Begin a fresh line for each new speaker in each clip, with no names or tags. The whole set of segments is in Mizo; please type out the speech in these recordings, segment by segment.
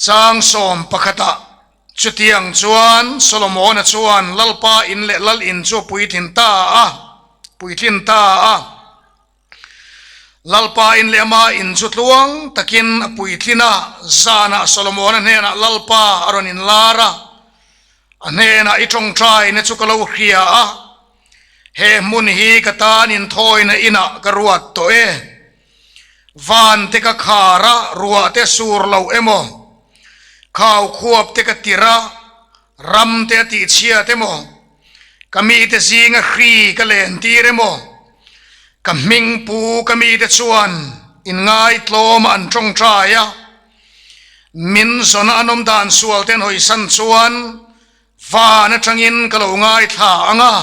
Chang 11 ah chutiang chuan Solomona chuan Lalpa in leh Lal in chu a puitlin ta a, puitlin ta a. Lalpa in leh ama in chu tluang takin a puitlin a, zanah Solomona hnenah Lalpa a rawn inlar a, a hnenah i tawngtaina chu ka lo hria a, he hmun hi ka tan inthawina inah ka ruat tawh e. Van te ka khar a, ruah te sur lo emaw, khau khuap te ka tir a, ram te a tihchhiat emaw, ka mite zinga hri ka len tir emaw, ka hming pu ka mite chuan inngaitlawm a an tawngtai a, min zawna an awm dan sual te an hawisan chuan Van atangin ka lo ngaithla ang a,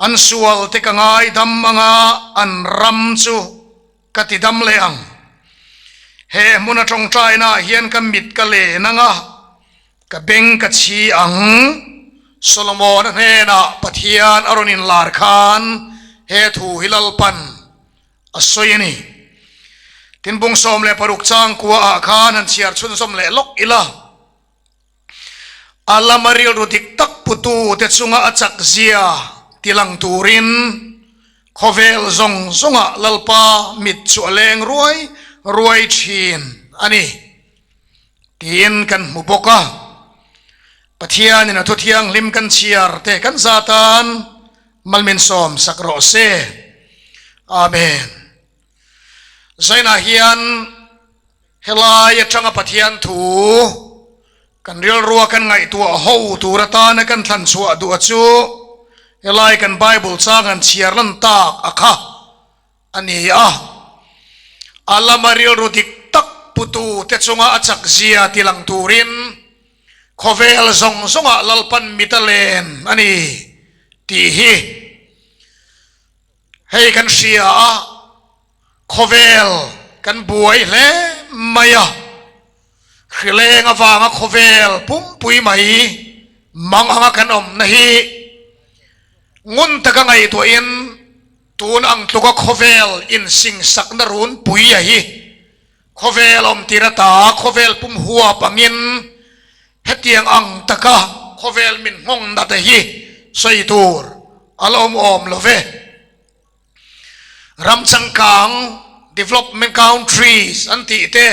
an sual te ka ngaidam ang a, an ram chu ka ti dam leh ang. He hmun a tawngtainaah hian ka mit ka len ang a, ka beng ka chhi ang. Solomona hnenah Pathian a rawn inlar khan he thu hi Lalpan a sawi a ni. Tin, bung 16 changkua ah khan han chhiar chhunzawm leh lawk ila. A lama rilru dik tak putu te chunga a chak zia ti lang turin khawvel zawng zawngah Lalpa mit chu a leng ruai ruai thin a ni tiin kan hmu bawk a. Pathianin a thu thianghlim kan chhiar te kan zatan malmin sawm sak rawh se. Amen. Zainah hian Helai atanga Pathian thu kan rilrua kan ngaihtuah ho tur atana kan thlan chhuah duh a chu helai kan Bible chang han chhiar lan tak a kha a ni a. A lama rilru dik tak putu te chunga a chak zia ti lang turin khawvel zawng zawngah Lalpan mit a len a ni tih hi hei kan hria a. Khawvel kan buai hle mai a, hrileng avanga khawvel pumpui mai mang anga kan awmna hi ngun taka ngaihtuahin tun ang tluka khawvel insingsakna runpui a hi khawvel awmtir ata khawvel pum huap angin hetiang ang taka khawvel min nghawng nat a hi sawi tur a la awm awm lo ve. Ram changkang, development countries, an tih te,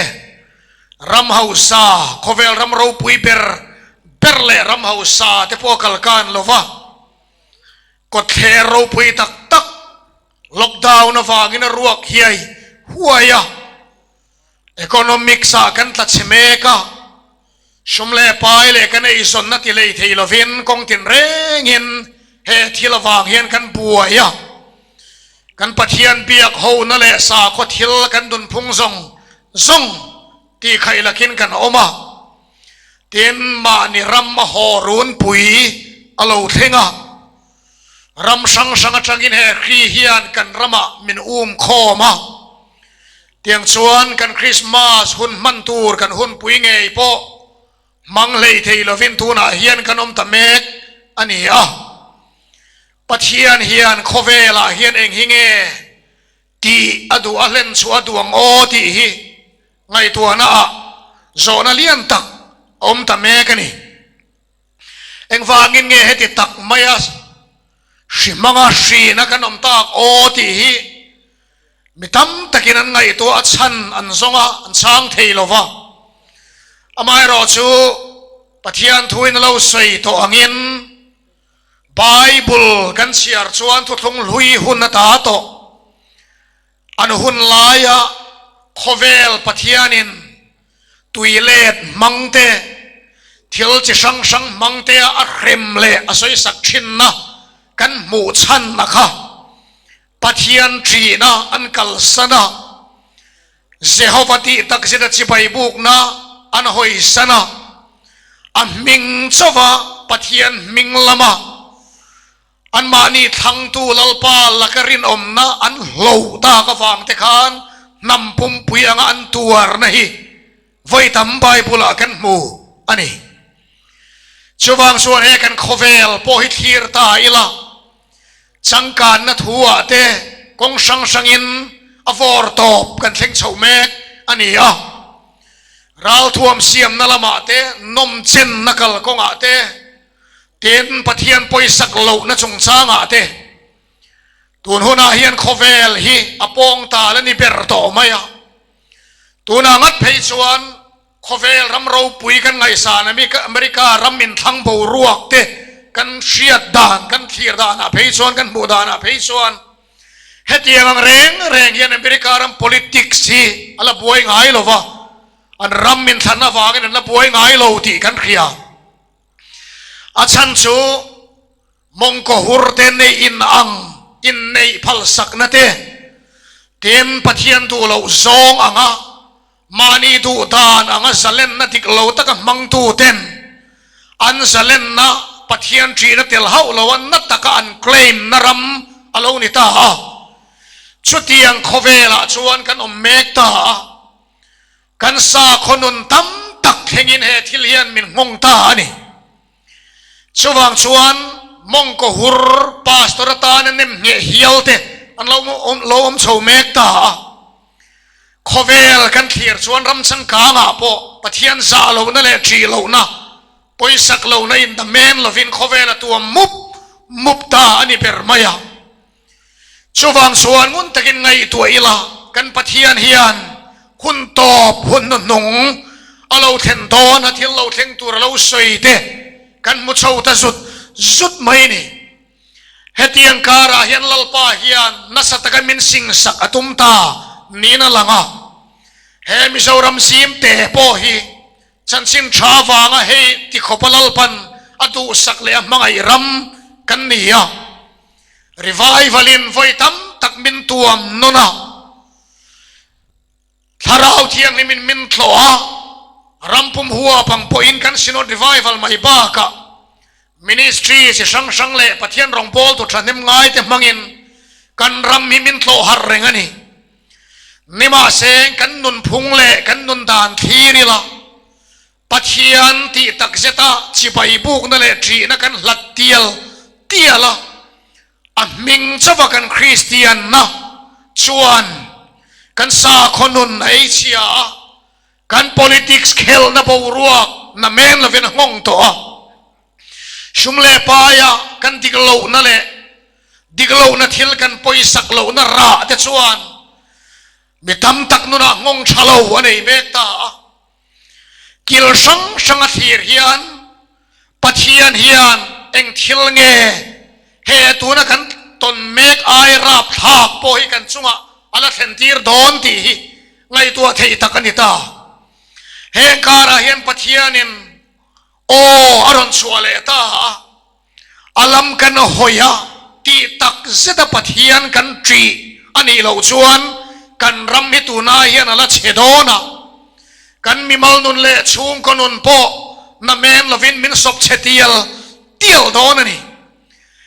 ram hausa, khawvel ram ropui ber ber leh ram hausa te pawh a kal kan lo va, kawtthler ropui tak tak lockdown avangin a ruak hiai huai a, economics ah kan tla chhe mek a, sum leh pai leh kan eizawnna ti lei thei lovin kawng tinrengin he thil avang hian kan buai a, kan Pathian biak hona leh sakhaw thil kan dunphung zawng zawng tih khaih lakin kan awm a, tin mahni ram a haw runpui a lo thleng a, ram hrang hrang atangin he hri hian kan ramah min um khawm a. Tiang chuan kan Krismas hun hman tur kan hunpui ngei pawh hmang hlei thei lovin tunah hian kan awm ta mek a ni a. Pathian hian khawvelah hian eng hi nge tih a duh a hlen chhuah a duh ang aw tih hi ngaihtuahna ah zawhna lian tak a awm ta mek a ni. Engvangin nge heti tak maia hri hmanga hrina kan awm tak aw tih hi mi tam takin an ngaihtuah a chhan an zawng a, an chhang thei lo va. Amaherawhchu Pathian thuin a lo sawi tawh angin Bible kan chhiar chuan thuthlung hlui hun a ta tawh. An hun laia khawvel Pathianin tui let hmang te, thil chi hrang hrang hmang te a hrem leh a sawisak thinna kan hmuh chhanna kha Pathian ṭihna an kalsan a, Jehova tih takzet a chibai bukna an hawisan a, a hming chauva Pathian hming lama Anmahni thlangtu Lalpa laka rinawmna an hlo tak avang te khan hnam pumpui anga an tuarna hi vawi tam Bible-ah kan hmu a ni. Chuvang chuan he kan khawvel pawh hi thlir ta ila, changkanna thu-ah te kawng hrang hrangin a vawr tawp kan thleng chho mek a ni a. Ralthuam siamna lamah te, nawmchenna kalkawngah te, tin Pathian pawisak lohna chungchangah te, tun hunah hian khawvel hi a pawng tal a ni ber tawh mai a. Tunah ngat phei chuan khawvel ram ropui kan ngaihsan America ram inthlang boruak te kan hriat dan, kan thlir danah phei chuan, kan hmuh danah phei chuan hetiang ang reng reng hian America ram politics hi a la buai ngai lo va, an ram inthlan avangin an la buai ngai lo tih kan hria. A chhan chu mawngkaw hur te neih in ang inneih phalsakna te, tin Pathian duh loh zawng anga mahni duh dan anga zalenna dik lo taka hmangtu ten an zalenna Pathian ṭihna tel hauh lo a na taka an claim na ram a lo ni ta a. Chutiang khawvelah chuan kan awm mek ta a. Kan sakhaw nun tam tak thlengin he thil hian min nghawng ta a ni. Chuvang chuan mawngkaw hur pastor atana nem ngheh hial te an lo lo awm chho mek ta a. Khawvel kan thlir chuan ram changkangah pawh Pathian zah lohna leh ṭih lohna, pawisak lohna in damen lovin khawvel a tuam mup mup ta a ni ber mai a. Chuvang chuan ngun takin ngaihtuah ila, kan Pathian hian hun tawp, hun hnuhnung a lo thlen dawn a, thil lo thleng tur a lo sawi te kan hmu chho ta zut zut mai a ni. Hetiang karah hian Lalpa hian nasa taka min singsak a tum ta niin a lang a. He Mizoram zim te pawh hi chanchin tha avanga hei tikhawpa Lalpan a duhsak leh a hmangaih ram kan ni a. Revival in vawi tam tak min tuam nawn a, Thlarau Thianghlim in min tlawh a, ram pum huap ang pawhin kan Synod Revival mai bakah Ministry chi hrang hrang leh Pathian rawngbawltu thahnem ngaite hmangin kan ram hi min tlawh harh reng a ni. Nimahse kan nunphung leh kan nundan thlir ila Pathian tih tak zeta chibai bukna leh ṭihna kan hlat tial tial a, a hming chauha kan Kristianna chuan kan sakhaw nun a ei chhia a, kan politics khelhna boruak na men lovin a nghawng tawh a. Sum leh paia kan dik lohna leh dik lohna thil kan pawisak lohna rah te chuan mi tam tak nunah nghawng tha lo a nei mek ta a. Kil hrang hrang a thlir hian Pathian hian eng thil nge he tuna kan tawn mek ai rapthlak pawh hi kan chungah a la thlen tir dawn tih hi ngaihtuah theih tak a ni ta. Heng karah hian Pathianin aw a rawn chhuah leh ta a, a lam kan hawi a tih tak zeta Pathian kan ṭih a nih loh chuan kan ram hi tunah hian a la chhe dawn a, kan mimal nun leh chhungkaw nun pawh namen lovin min sawp chhe tial tial dawn a ni.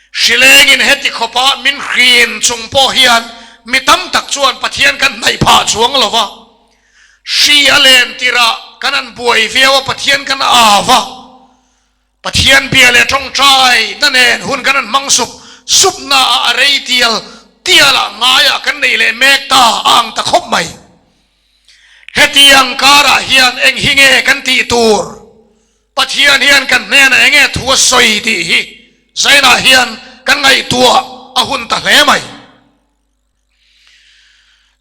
Hrilengin heti khawpa min hrin chung pawh hian mi tam tak chuan Pathian kan hnaih phah chuang lo va, hri a len tirah kan an buai viau a, Pathian kan au a, Pathian bia leh tawngtai na nen hun kan han hmang sup sup na a a rei tial tial ah ngaiah kan nei leh mek ta a ang ta khawp mai. Hetiang karah hian eng hi nge kan tih tur? Pathian hian kan hnenah eng nge thu a sawi tih hi zainah hian kan ngaihtuah a hun ta hle mai.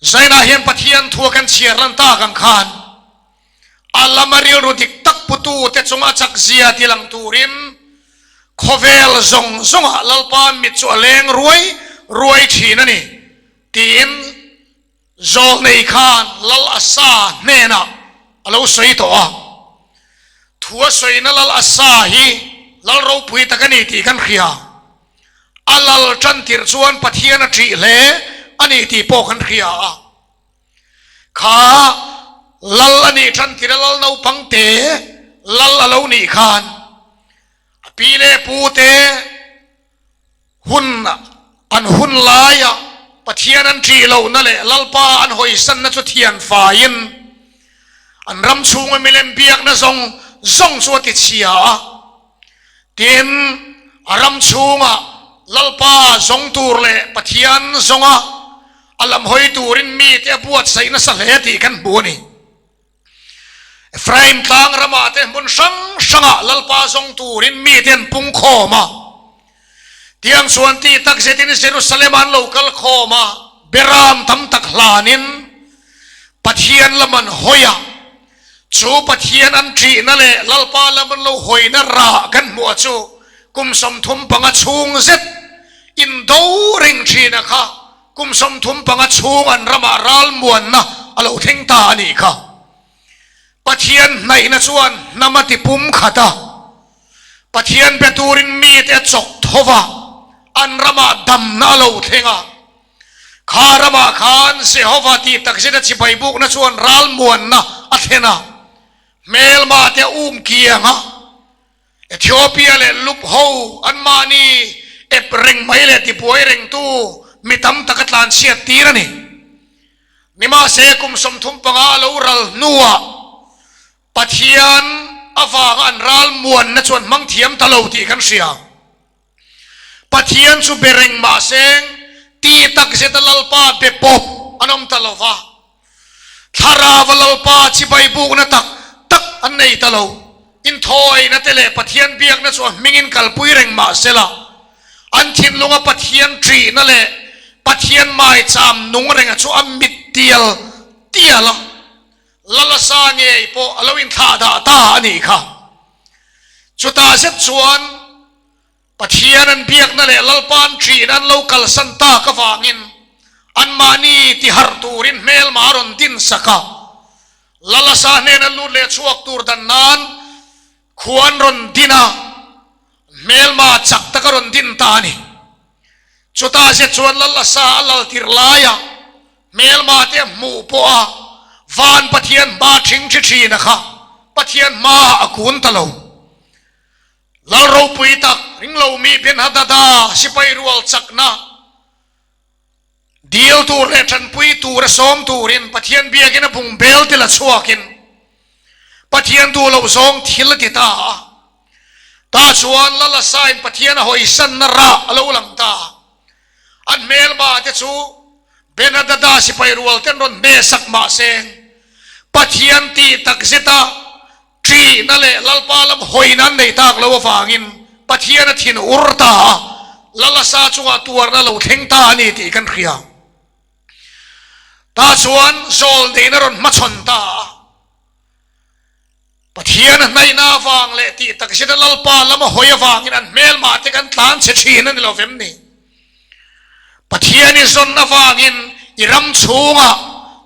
Zainah hian Pathian thu a kan chhiar lan tak ang khan a lama rilru dik tak putute chunga chak zia ti lang turin khawvel zawng zawngah Lalpa mit chu a leng ruai ruai thin a ni tiin Zawlnei khan Lal Asa hnenah a lo sawi tawh a. Thu a sawina Lal Asa hi Lal ropui tak a ni tih kan hria. A lal tan tirh chuan Pathian a ṭih hle a ni tih pawh kan hria a. Kha lal a nih tan tirh a lal naupang te lal a lo nih khan a pi leh pu te hun an hun laia Pathian an ṭih lohna leh Lalpa an hawisanna chu thian faiin an ram chhunga milem biakna zawng zawng chu a tichhia a. Tin, a ram chhunga Lalpa zawng tur leh Pathian zawnga a lam hawi turin mite a buatsaih nasa hle tih kan hmu a ni. Ephraim tlang ramah te hmun hrang hrangah Lalpa zawng turin mite an pung khawm a. Tiang chuan tih tak zetin Jerusalem ah an lo kal khawm a, beram tam tak hlanin Pathian lam an hawi a. Chu Pathian an ṭihna leh Lalpa lam an lo hawina rah kan hmuh chu kum 35 chhung zet indo reng ṭhina kha kum 35 chhung an ramah ralmuanna a lo thleng ta a nih kha. Pathian hnaihna chuan hnam a ti pum khat a, Pathian be turin mite a chawk tho va, an ramah damna a lo thleng a. Kha ramah khan Jehova tih takzet a chibai bukna chuan ralmuanna a thlen a, hmelma te a um kiang a. Ethiopia leh Lup ho anmahni ep reng mai leh tibuai rengtu mi tam tak a tlanchhiat tir a ni. Nimahse kum 35 a lo ral hnuah Pathian avanga an ral muanna chu an hmang thiam ta lo tih kan hria. Pathian chu be reng mahse ti tak zeta Lalpa be pawp an awm ta lo va. Thlarava Lalpa chibai bukna tak tak an nei ta lo. Inthawina te leh Pathian biakna chu a hmingin kalpui reng mahsela, an thinlunga Pathian ṭihna leh Pathian maicham nung renga chu a mit tial tial a, Lalasa ngei pawh a lo inthlahdah ta a nih kha. Chutah zet chuan Pathian an biakna leh Lalpa an ṭihna an lo kalsan tak avangin anmahni tiharh turin hmelma a rawn din sak a. Lalasa hnena lut leh chhuak tur dan nan khua an rawn din a, hmelma chak tak a rawn din ta a ni. Chutah zet chuan Lalasa a lal tirh laia hmelma te a hmuh pawh a van Pathian hma ṭhing ṭhi ṭhin a kha Pathian hmaah a kun ta lo. Lal ropui tak ringlo mi Ben-Hadada sipai rual chakna dil tur leh tanpui tura sawm turin Pathian biakin a bung bel te la chhuakin Pathian duh loh zawng thil a ti ta a. Tah chuan Lal Asain Pathian a hawisanna rah a lo lang ta. An hmelma te chu Ben-Hadada sipai rual ten rawn hmehsak mahse Pathian tih tak zeta Ṭihna leh Lalpa lam hawina an nei tak lo avangin Pathian a thin ur ta a, Lalasa chungah tuarna lo thleng ta a ni tih kan hria. Tah chuan zawl neihna rawn hmachhawn ta a, Pathian a hnaihna avang leh tih takzeta Lalpa lam a hawi avangin an hmelmah te kan tlan chhe ṭhin a ni lo vem ni? Pathian i zawn avangin i ram chhungah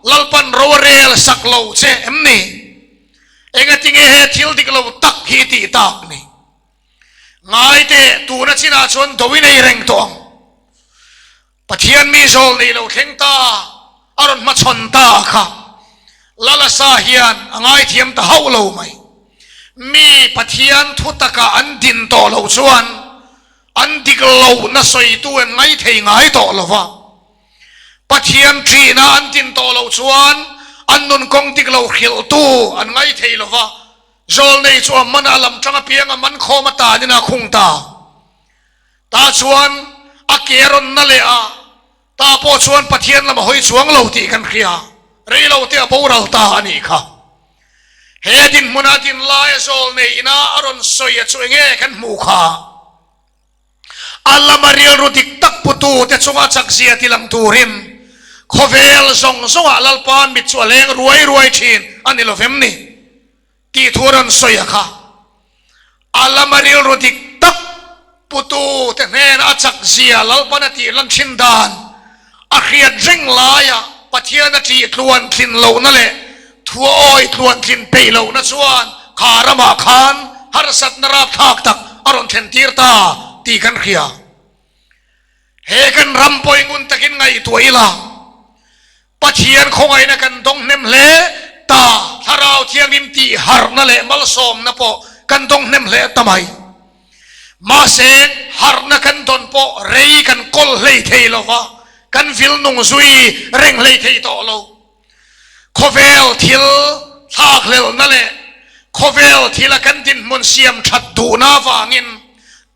Lalpan ro a rel sak lo che em ni? Engatinge he thil dik lo tak hi i tih tak ni? Ngai teh, tuna chinah chuan do i nei reng tawh ang. Pathian mi zawl nei lo thleng ta, a rawn hmachhawn ta kha Lalasa hian a ngaithiam ta hauh lo mai. Mi Pathian thu takah an din tawh loh chuan an dik lohna sawitu an ngaithei ngai tawh lo va. Pathian ṭihna an tin tawh loh chuan an nun kawng dik lo hrilhtu an ngaithei lo va. Zawlnei chu a man a lam ṭang apiang a man khawm a tanin a khung ta. Tah chuan a ke a rawn na leh a, tah pawh chuan Pathian lam a hawi chuang lo tih kan hria. Rei lo te a boral ta a nih kha. He dinhmuna din laia zawlnei ina a rawn sawi a chu enge kan hmuh kha? A lama rilru dik tak putu te chunga chakzia ti lang turin khawvel zawng zawngah Lalpa mit chu a leng ruai ruai thin a ni lovem ni? Tih thu a rawn sawi a kha. A lama rilru dik tak putu te hnena a chakzia Lalpan a tih lan thin dan a hriat reng laia Pathian a tih tluan tlin lohna leh thu a awi tluan tlin peih lohna chuan kha ramah khan harsatna rapthlak tak a rawn thlen tir ta tih kan hria. He kan ram pawh i ngun takin ngaihtuah ila. Pathian khawngaihna kan dawng hnem hle ta, Thlarau Thianghlim tih harhna leh malsawmna pawh kan dawng hnem hle ta mai. Mahse, harhna kan dawn pawh rei kan kawl hlei thei lo va, kan vil nung zui reng hlei thei tawh lo. Khawvel thil thlakhlelhna leh khawvel thila kan dinhmun siam that duhna avangin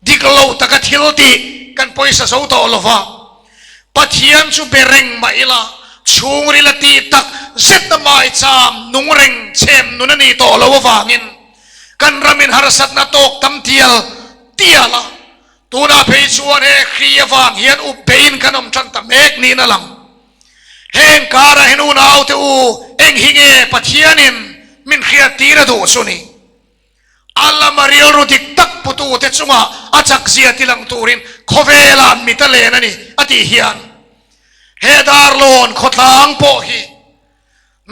dik lo taka thil tih kan pawisa zo tawh lo va. Pathian chu be reng mah ila, Chhungril a tih tak zetna maicham nung reng chhem nun a nih tawh loh avangin kan ramin harsatna tawk tam tial tial a. Tunah phei chuan he hri avang hian up beiin kan awm tan ta mek niin a lang. Heng karah hian unaute u eng hi nge Pathianin min hriattir a duh chu ni? A lama rilru dik tak putute chungah a chakzia tilang turin khawvelah mit a len a ni a tih hian he Darlawn khawtlang pawh hi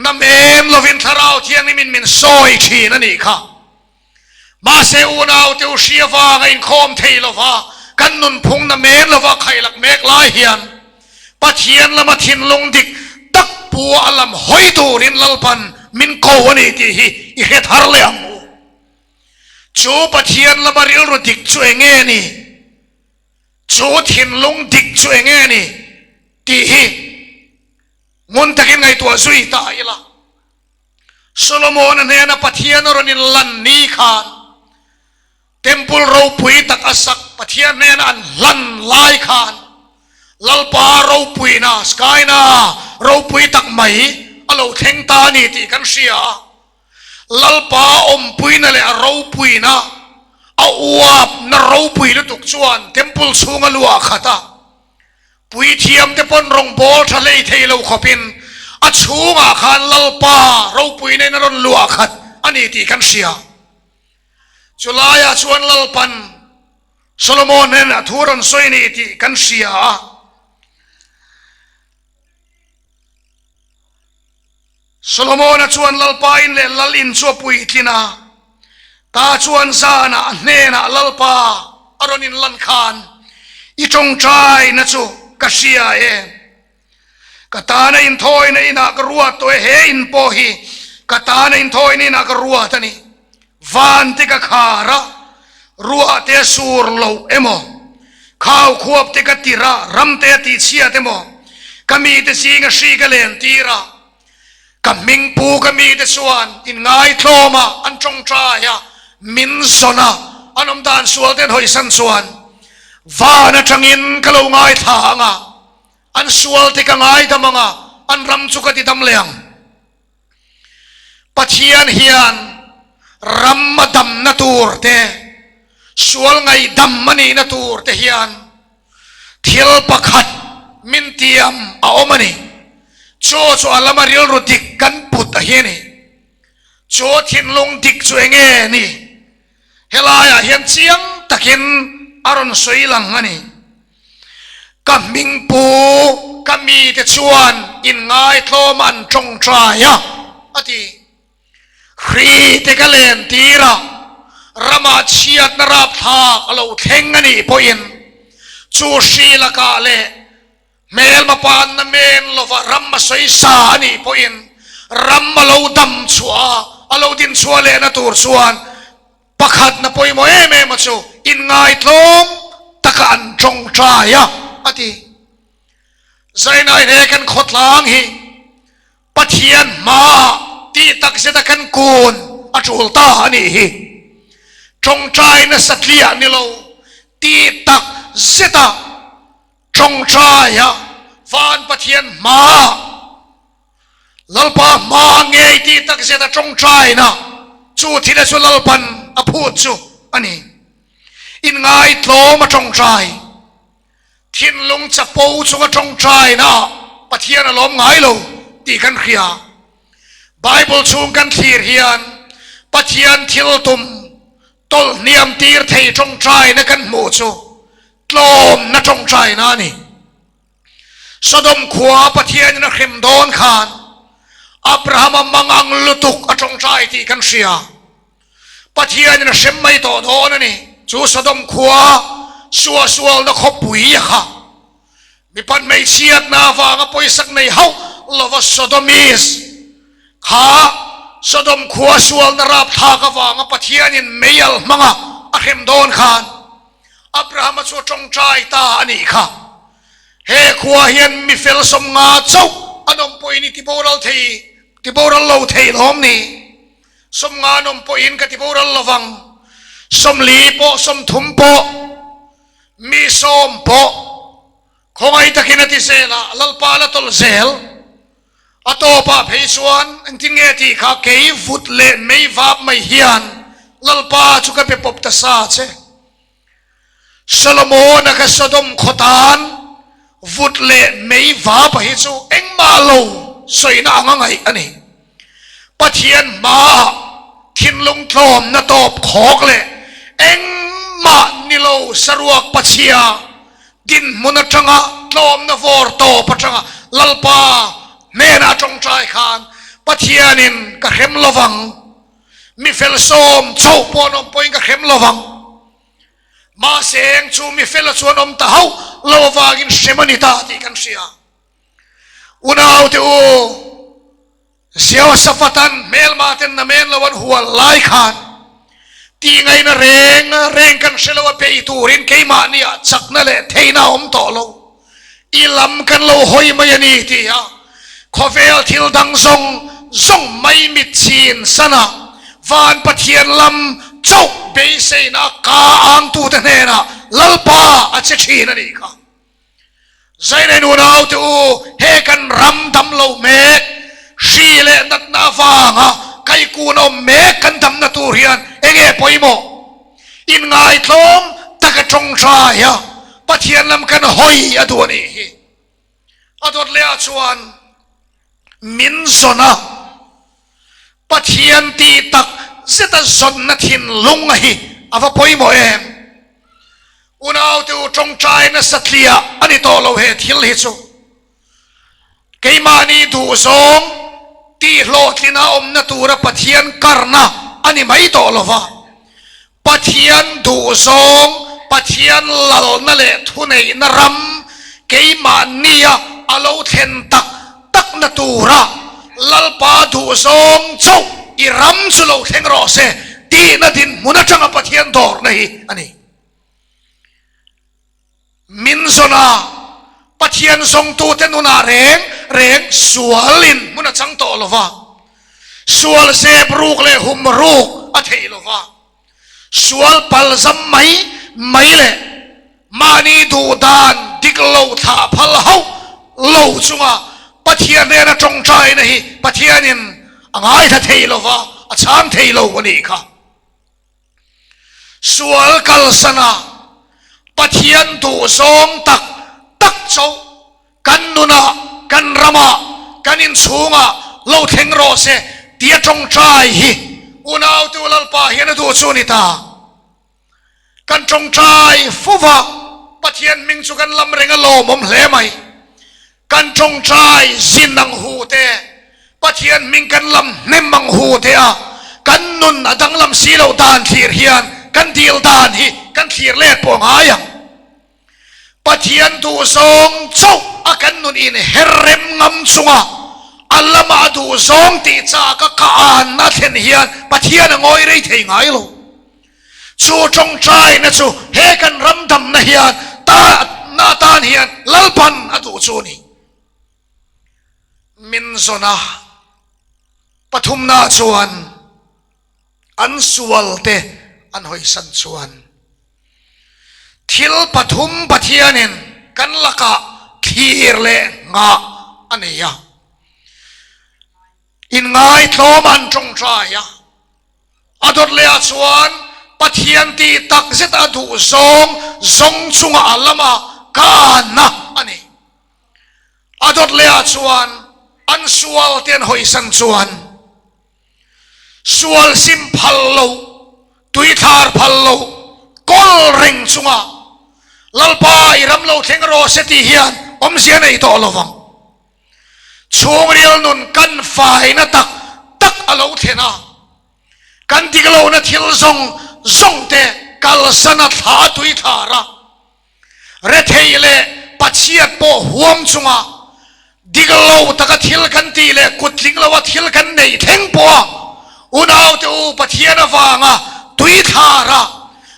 namen lovin Thlarau Thianghlimin min sawi thin a nih kha. Mahse unaute u hria vanga inkhawm thei lova kan nunphung namen lova khailak mek lai hian Pathian lama thinlung dik tak pua a lam hawi turin Lalpan min ko a ni tih hi i hre thar leh ang u. Chu Pathian lama rilru dik chu eng nge ni? Chu thinlung dik chu eng nge ni? Tih hi ngun takin ngaihtuah zui ta ila. Solomon-a hnena Pathian a rawn inlan ni khan Temple ropui tak a sak Pathian hnena an hlan lai khan Lalpa ropuina, Skyna ropui tak mai a lo thleng ta a ni tih kan hria a. Lalpa awmpuina leh a ropuina, a uapna ropui lutuk chuan Temple chhunga luah khat a. Puithiamte pawn rawngbawl tha hlei thei lo khawpin a chhungah khan Lalpa ropuina in a rawn luah khat a ni tih kan hria. Chu laiah chuan Lalpan Solomon hnenah thu rawn sawi ni tih kan hria a. Solomona chuan Lalpa in leh Lal in chu a puitlin a, ta chuan zanah a hnenah Lalpa a rawn inlan khan, I tawngtaina chu ka hria e. Ka tana inthawina inah ka ruat tawh e, he in pawh hi ka tana inthawina inah ka ruat a ni. Van te ka khar a, ruah te a sur loh emaw, khau khuap te ka tir a, ram te a tihchhiat emaw, ka mite zinga hri ka len tir a, ka hmingpu ka mite chuan inngaitlawm a, an tawngtai a, min zawn a, an awm dan sual te an hawisan chuan van atangin ka lo ngaithla ang a, an sual te ka ngaidam ang a, an ram chu ka ti dam leh ang. Pathian hian ram a damna tur te, sual ngaihdam a nihna tur te hian thil pakhat min tiam a awm a ni. Chu chu a lama rilru dik kan put a hi a ni. Chu thinlung dik chu eng nge ni? Helaiah hian chiang takin a rawn sawi lang a ni. Ka hmingpu ka mite chuan inngaitlawm an tawngtai a, a ti. Hri te ka len tir a, ramah chhiatna rapthlak a lo thleng a nih pawhin chu hri lakah leh Hmelma panna men lova ram a sawi sa a nih pawhin ram a lo dam chhuah a, a lo din chhuah lehna tur chuan pakhatna pawimawh em em a chu inngaitlawm taka an tawngtai a, a ti. Zainai he kan khawtlang hi Pathian hmaah tih takzeta kan kun a tul ta a nih hi. Tawngtai nasa tliah ni lo tih takzeta Tawngtaia Van Pathian hmaah Lalpa hma ngei tih takzet a tawngtaina chu thil a chu Lalpan a phut chu a ni. Inngaitlawm a tawngtai, thinlung chapo chunga tawngtaina Pathian a lawm ngai lo tih kan hria. Bible chhung kan thlir hian Pathian thil tum tawlh hniam tir thei tawngtaina kan hmuh chu Tlawmna tawngtaina a ni. Sodom khua Pathianin a hrem dawn khan Abrahama mangang lutuk a tawngtai tih kan hria. Pathianin a hrem mai tawh dawn a ni. Chu Sodom khua suahsualna khawpui a kha mipat hmeichhiatna avanga pawisak nei hauh lova Sodomis kha Sodom khua sualna rapthlak avanga Pathianin meial hmanga a hrem dawn khan Abrahama chu a tawngtai ta a nih kha. He khua hian mi fel 50 chauh an awm pawhin i tiboral thei, tiboral lo thei lawm ni? 50 an awm pawhin ka tiboral lo vang. 40 pawh, 30 pawh, mi 10 pawh khawngaih takin a ti zel a, Lalpa la tawlh zel. A tawpah phei chuan engtin nge tih kha kei vut leh mei vap mai hian Lalpa chu ka be pawp ta sa che. Solomon-a kha Sodom khaw tan vut leh mei vapa hi chu engmah lo sawina anga ngaih a ni. Pathian hmaah thinlung tlawmna tawp khawk leh engmah ni lo saruak pachhia dinhmun atanga tlawmna vawr tawp atanga Lalpa hnenah tawngtai khan Pathianin ka hrem lovang, mi fel sawm chauh pawh an awm pawhin ka hrem lovang. Mahse eng chu mi fela chuan awm ta hauh lo avangin hrem a ni ta tih kan hria. Unaute u, Jehoshaphat-a'n hmelma ten namen lo an hual lai khan tihngaihna reng reng kan hre lo a bei turin keimahniah chakna leh theihna a awm tawh lo. I lam kan lo hawi mai a ni ti a, khawvel thil dang zawng zawng mai mit chin sana van Pathian lam chauh beiseina ka angtute hnenah Lalpa a che thin a nih kha. Zainei nunaute u, he kan ram dam lo mek, hri leh natna avanga kaikun awm mek kan damna tur hian enge pawimawh? Inngaitlawm taka tawngtai a Pathian lam kan hawi a duh a nih hi. A dawt leh ah chuan min zawn a, Pathian tih tak zeta zawnna thinlung a hi a va pawimawh em? Unaute u tawngtai nasa tliah a ni tawh lo he thil hi chu. Keimahni duhzawng tihhlawhtlina awmna tura Pathian karna a ni mai tawh lo va, Pathian duhzawng, Pathian lalna leh thuneihna ram keimahnia a lo thlen tak takna tura Lalpa duhzawng chauh i ram chu lo thleng rawh se tihna dinhmun atanga Pathian dawrna hi a ni. Min zawn a, Pathian zawngtute nunah reng reng sualin hmun a chang tawh lo va, sual zep ruk leh hum ruk a theih lo va, sual palzam mai mai leh mahni duh dan dik lo thlah phal hauh lo chunga Pathian hnena tawngtaina hi Pathianin a ngaithla thei lo va, a chhang thei lo a nih kha. Sual kalsana Pathian duhzawng tak tak chauh kan nunah, kan ramah, kan inchhungah lo thleng rawh se tia tawngtai hi unautu Lalpa hian a duh chu a ni ta. Kan tawngtai fova Pathian hming chu kan lam reng a lawmawm hle mai. Kan tawngtai zin ang hu te, Pathian hming kan lam hnem ang hu te a, kan nun a danglam si loh dan thlir hian kan dil dan hi kan thlir let pawh ngai ang. Pathian duhzawng chauh a kan nun in her rem ngam chunga a lama a duhzawng tih chak a ka anna thlen hian Pathian a ngawi rei thei ngai lo. Chu tawngtaina chu he kan ram damna hian na atan hian Lalpan a duh chu a ni. Min zawn a, pathumna chuan an sualte an hawisan chuan thil pathum Pathianin kan lakah thlir leh nghah a nei a. Inngaitlawm an tawngtai a. A dawt leh ah chuan Pathian tih tak zet a duh zawng zawng chunga a lama ka na a ni. A dawt leh ah chuan an sual te an hawisan chuan sual sim phal lo, tuithlar phal lo, kawl reng chunga Lalpa i ram lo thleng rawh se tih hian awmzia nei tawh lo vang. Chhungril nun kan faina tak tak a lo thlen a, kan dik lohna thil zawng zawng te kalsan a thla a tui thlar a, rethei leh pachhiat pawh huam chunga dik lo taka thil kan tih leh kut tling loa thil kan neih thleng pawh a unaute u Pathian avanga tui thlar a,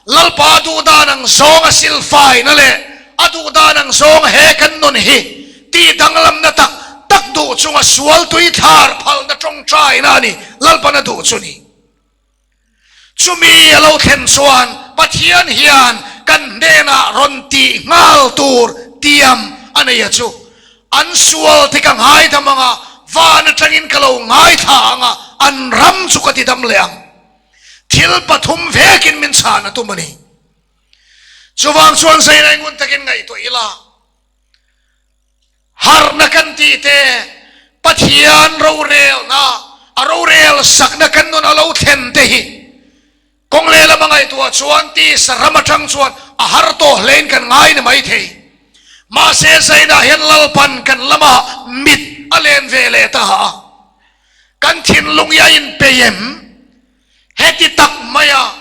Lalpa duhdan ang zawng a silfaina leh a duhdan ang zawng he kan nun hi tih danglamna tak tak duh chunga sual tui thlar phalna tawngtaina a ni, Lalpan a duh chu ni. Chumi a lo thlen chuan Pathian hian kan hnenah rawn tih nghal tur tiam a nei a chu. An sual te ka ngaidam anga. van atangin ka lo ngaithla ang a, an ram chu ka ti dam leh ang. Thil pathum vekin min chhan a tum a ni. Chuvang chuan Zainai ngun takin ngaihtuah ila, harhna kan tih te, Pathian rorelna, a rorel sakna kan nun a lo thlen te hi kawng lehlam a ngaihtuah chuan tisa ram atang chuan a har tawh hlein kan ngai ni mai thei. Mahse Zainah hian Lalpan kan lamah mit a len ve leh ta a, kan thinlung hi a inpei em? Heti tak maia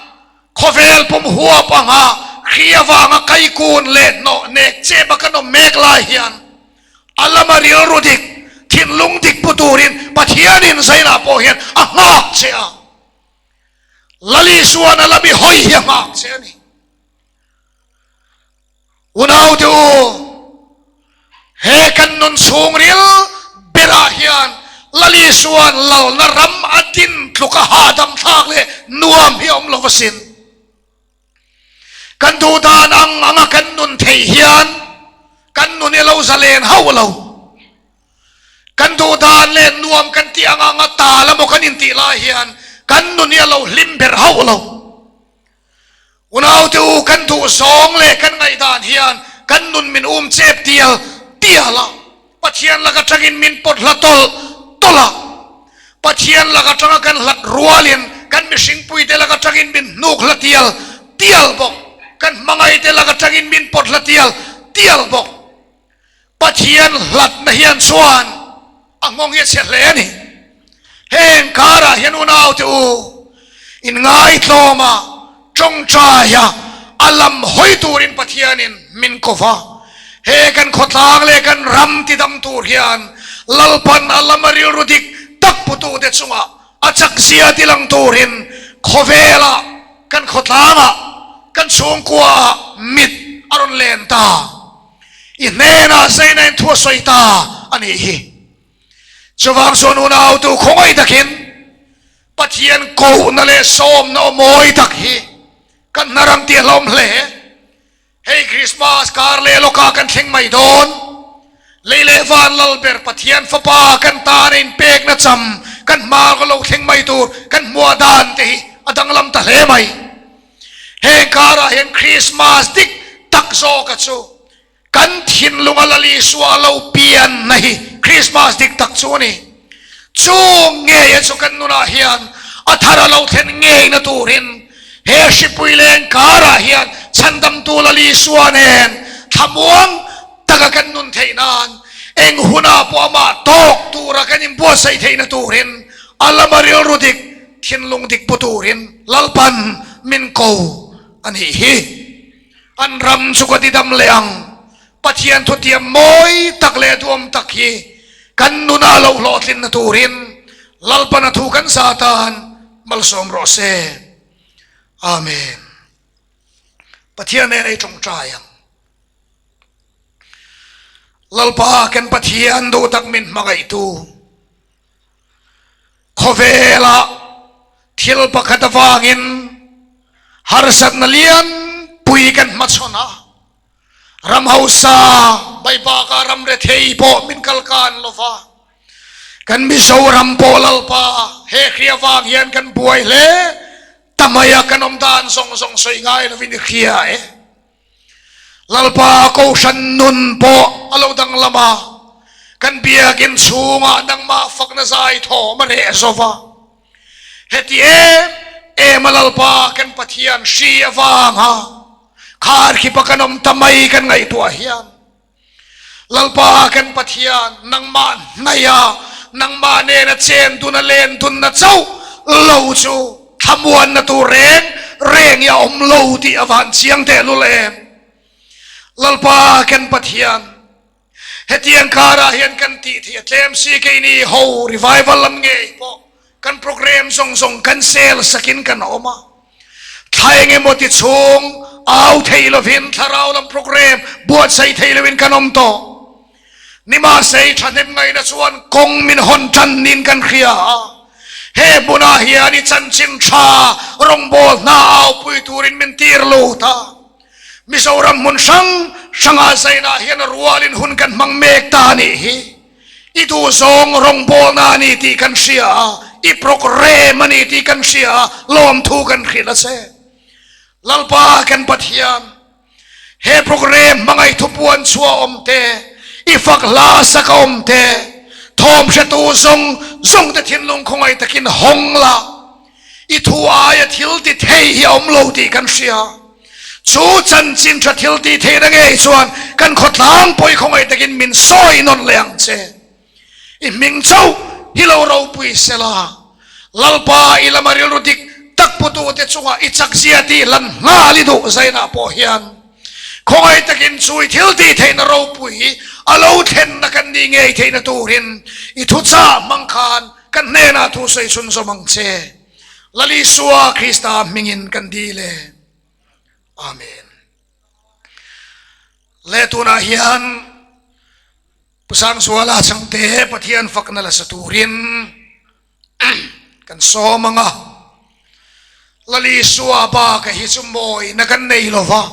khawvel pum huap anga hri avanga kaikun leh hnawh nek chep a kan awm mek lai hian a lama rilru dik, thinlung dik pu turin Pathianin zainah pawh hian a nghak che a. Lal Isuan a lami hawi hi a nghak che a ni. Unaute u, he kan nun chhungril berah hian Lal Isua'n lalna ram a din tluk a hahdam thlak leh nuam hi a awm lo asin. Kan duh dan ang anga kan nun theih hian kan nun hi a lo zalen hauh lo. Kan duh dan leh nuam kan tih ang anga tal emaw kan intih lai hian kan nun hi a lo hlim ber hauh lo. Unaute u, kan duh zawng leh kan ngaihdan hian kan nun min um chep tial tial a, Pathian lak atangin min pawt hla tawlh tawlh a, Pathian lak atanga kan hlat rualin kan mihringpuite lak atangin min hnuk hla tial tial bawk, kan hmangaihte lak atangin min pawt hla tial tial bawk. Pathian hlatna hian chuan a nghawng hi a chhe hle a ni. Heng karah hian unaute u, inngaitlawma tawngtaia a lam hawi turin Pathianin min ko va. He kan khawtlang leh kan ram tidam tur hian Lalpan a lama rilru dik tak putute chungah a chakzia tilang turin khawvelah kan khawtlangah kan chhungkuaah mit a rawn len ta. I hnenah zaina in thu a sawi ta a nih hi. Chuvang chuan unautu khawngaih takin Pathian kohna leh sawmna aw mawi tak hi kan hna ram tih a hlawm hle. Hei Krismas kar leh lawkah kan thleng mai dawn. Lei leh van lal ber Pathian fapa kan tana inpekna cham kan hma ka lo thleng mai tur kan hmuah dan te hi a danglam ta hle mai. Heng karah hian Krismas dik tak zawka chu kan thinlunga Lal Isua lo pianna hi Krismas dik tak chu a ni. Chu ngeia chu kan nunah hian a thar a lo thlen ngeina turin he hripui leng karah hian chhandamtu Lal Isua nen thlamuang taka kan nun theih nan eng hunah pawh amah tawk tura kan inbuatsaih theihna turin a lama rilru dik Thinlung dik pu turin Lalpan min ko a nih hi. An ram chu ka didam leh ang. Pathian thutiam mawi tak leh duam tak hi kan nunah lo hlawhtlinna turin Lalpan a thu kan za tan malsawm rawh se. Amen. Pathian nen ei tawngtai ang. Lalpa kan Pathian duh tak min hmangaihtu. Khawvelah thil pakhat avangin harsatna lian pui kan hmachhawn a, ram hausa mai bakah ram rethei pawh min kalkan lo va, kan Mizoram pawh Lalpa he hri avang hian kan buai hle ta mai a, kan awm dan zawng zawng sawi ngai lovin i hria e. Lalpa Kohhran nun pawh a lo danglam a, kan biakinn chhungah nangmah fakna zai thawm a reh zo va. Heti em em a Lalpa kan Pathian hri avanga kharkhipa kan awm ta mai kan ngaihtuah hian, Lalpa kan Pathian nangmah hnaia nangmah nena chen duna len dunna chauh lo chu thlamuanna tur reng reng i a awm lo tih a van chiang tehlul em. Lalpa kan Pathian hetiang karah hian kan tih theih a tlem si keini ho revival lam ngei pawh Kan program zawng zawng cancel sakin kan awm a, thla eng emaw ti chhung au thei lovin thlarau lam program buatsaih thei lovin kan awm tawh. Nimahse thahnem ngaihna chuan kawng min hawn tan niin kan hria a, he hmunah hian i chanchin tha rawngbâwl hna aupui turin min tir lut a, Mizoram hmun hrang hrangah zainah hian a rualin hun kan hmang mek ta a nih hi. I duhzawng rawngbawlna a ni tih kan hria a, i programme a ni tih kan hria a, lawmthu kan hrilh a che. Lalpa kan Pathian, he programme hmangaih thupuan chhuah awm te, i fak hla sak a awm te, thawm hretu zawng zawng te thinlung khawngaih takin hawng la, i thu aia thil ti thei hi a awm lo tih kan hria. Chu chanchin tha thil tih theihna ngei chuan kan khawtlang pawi khawngaih takin min sawi nawn leh ang che. I hming chauh hi lo ropui sela, Lalpa i lama rilru dik tak putute chungah i chakzia tih lan nghal i duh zainah pawh hian khawngaih takin chu i thil tih theihna ropui a lo thlenna kan nih ngei theihna turin i thuchah hmang khan kan hnenah thu sawi chhunzawm ang che. Lal Isua Krista hmingin kan dil e. Amen. Le tunah hian Pu Sangzuala changte Pathian fakna la sa turin kan sawm ang a. Lal Isua baka hi chu mawina kan nei lo va.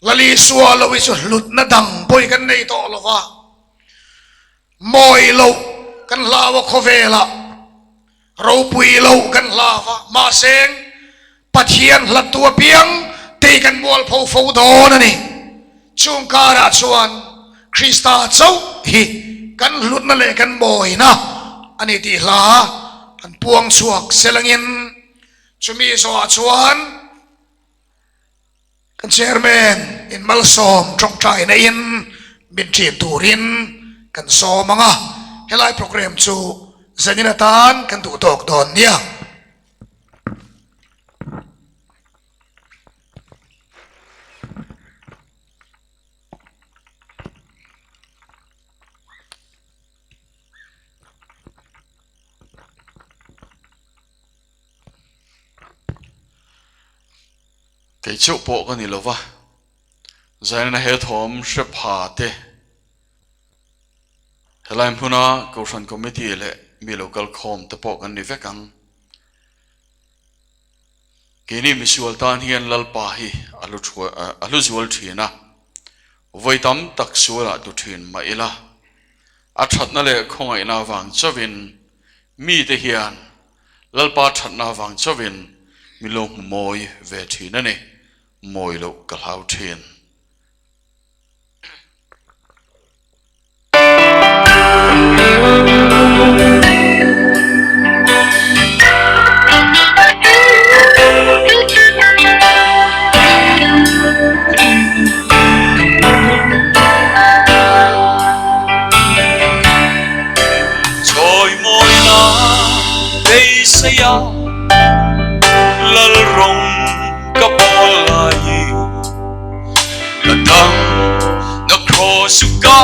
Lal Isua lo hi chu hlutna dang pawi kan nei tawh lo va. Mawi loh kan hlau a khawvelah, ropui loh kan hlau a, mahse Pathian hlattu apiang tei kan mualpho fo dawn a ni. Chung karah chuan Krista chauh hi kan hlutna leh kan mawina a ni tih hla an puang chhuak selangin chumi zawhah chuan Kan Chairman in malsawm tawngtai neiin min ṭin turin kan sawm ang a, helai programme chu zanin atan kan duh tawk dawn nia.
Kei chauh pawh ka ni lo va, Zainana he thawm hre pha te helai hmuna Kohhran Committee leh mi lo kal khawm te pawh kan ni vek ang. Keini misual tan hian Lalpa hi a hlu a hlu zual thin a, vawi tam tak sualah tlu thin mah ila, a thatna leh khawngaihna avang chauhin mite hian Lalpa thatna avang chauhin min lo hmu mawi ve thin a ni, mawi loh ka hlau thin.
Chawimawina beiseia Lalrawng ka pawl lai Ka dang na kraws chu ka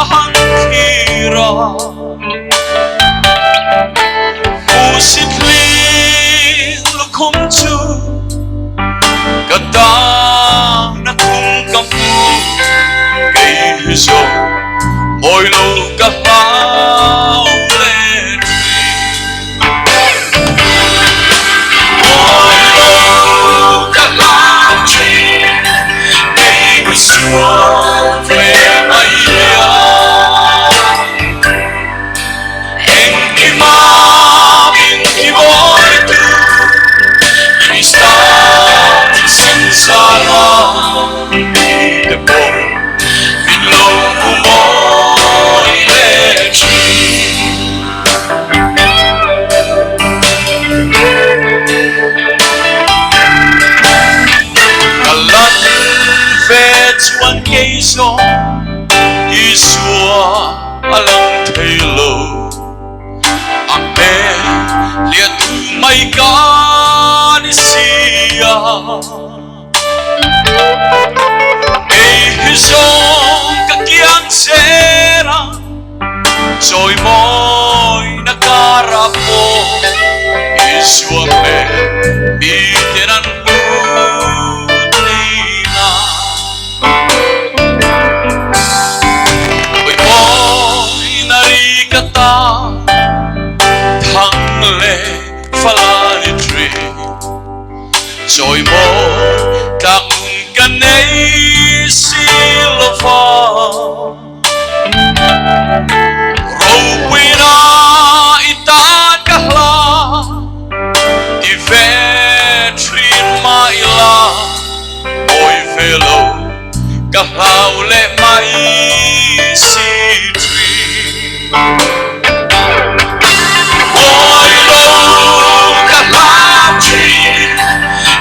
han thlir a Hmuhsit hling lukhum chu ka dang na khum ka hmu Kei hi zawng Mawi lo ka hlau leh thin. Mawi lo ka hlau thin. Kei mi sual ve mai hian. Engkima min ti mawi tu Krista thisen zara mite pawh min lo hmu mawi leh thin. Ka lan ve chuan kei zawng Isua a lang thei lo. A hmel lian thu mai ka ni sia. Kei hi zawng ka kiang zel a, chawi mawina karah pawh Isua hmel miten an hmu thei na. Chawi mawina ri ka ta, thang leh fala ni thin. Chawi mawi tlak nun ka nei si lo va. mai si thin. Mawi lo ka hlau thin,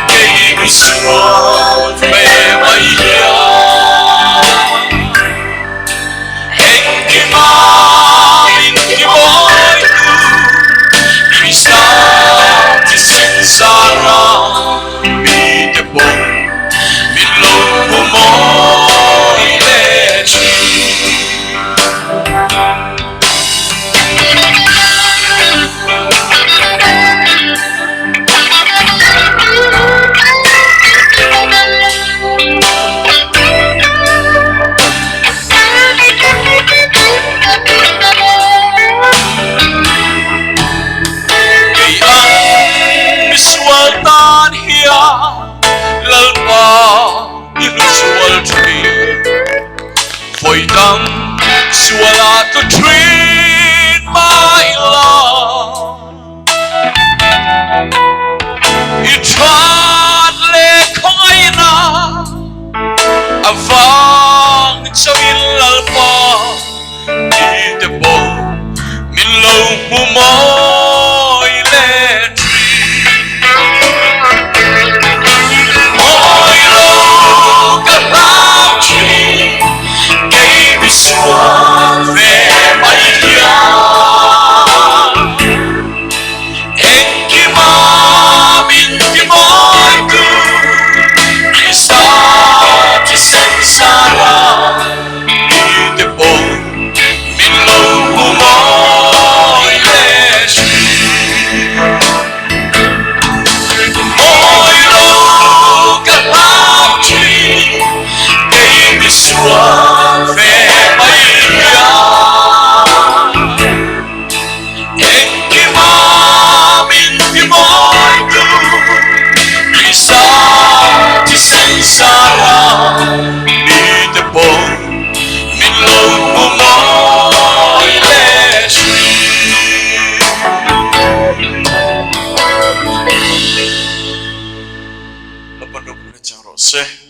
kei mi sual ve mai hian. Engkima min ti mawitu, Krista thisen zara mite pawh min lo hmu mawi leh thin. Kei ang misual tan hian Lalpa i hlu sual thin. Vawi dang suala tlu thin mai la. I that leh khawngaihna avang chauhin Lalpa i te pawh min lo hmu mawi leh thin. Mawi lo ka hlau thin, kei misual ve mai hian. Engkima min ti mawitu Krista thisen zara mite pawh min lo hmu mawi leh thin. Mawi lo ka hlau thin, kei misual ve mai hian. Engkima min ti mawitu Krista thisen zara mite pawh min lo hmu mawi leh thin.
Lapan ropui na chang rawh se.